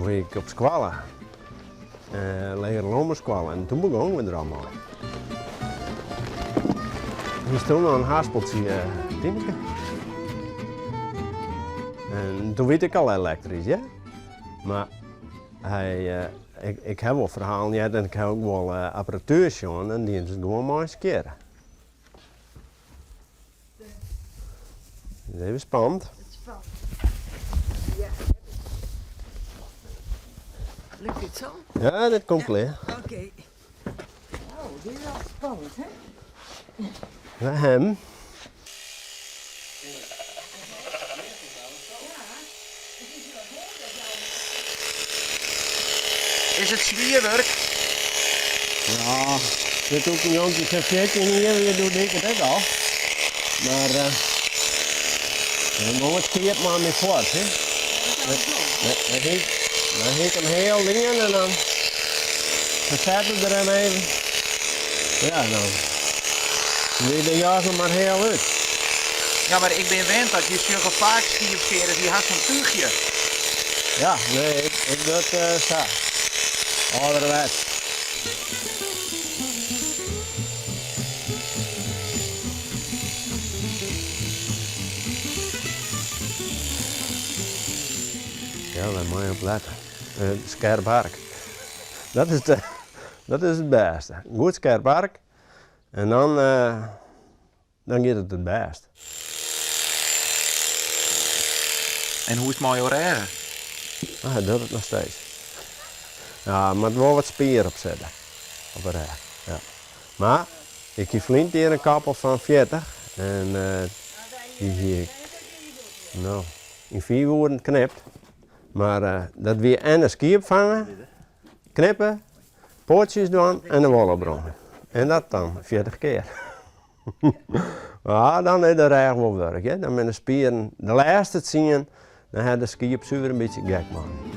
Doe wie ik op skoalle, legere lânbouskoalle, en toen begûn we der al mei. Hiest toen noch in haspeltsje, Tineke? En toen wie it ek al elektrysk, hear. Mar hy, ik ha wol ferhalen heard en ik ha ek wol apparatuer sjoen en dienen se it gewoan mei in skjirre. It is even spannend. Ja. Lukt dit zo? Ja, dit komt klear. Oké. Okay. Oh, dit is wel spannend, hè? We hem. Is it swier wurk? Ja, dit ook in 1914 jier wie, doe die ik it ek al. Mar uh, dan gong it skiep mei my fuort. Hè. Dan hie ik him heal dien en dan fersette er him even. Ja, dan wie de jas noch mar heal út. Ja, mar ik bin wend dat je sjogge faak skiepskearders, dy ha sa'n túchje. Ja, nee, ik doch it sa. Âlderwets. Ja, dêr moatte je op lette. Skerp ark. Dat is, dat is it bêste. Goed skerp ark en dan, dan giet it it bêst. En hoe is it mei jo rêge? Ah, hy docht it noch steeds. Ja, moat wol wat spier op sitte, op de rêch. Ja. Mar ik hie ferline kear in koppel fan 40 en dy hie ik, no, yn fiif oeren knipt. Mar dat wie en in skiep fange, knippe, poatsjes dwaan en de wol opbringe. En dat dan 40 kear. Ja, dan is de rêch wol wurch. Dan binne de spieren de lêste tsien, dan hat de skiep suver in bytsje gek makke.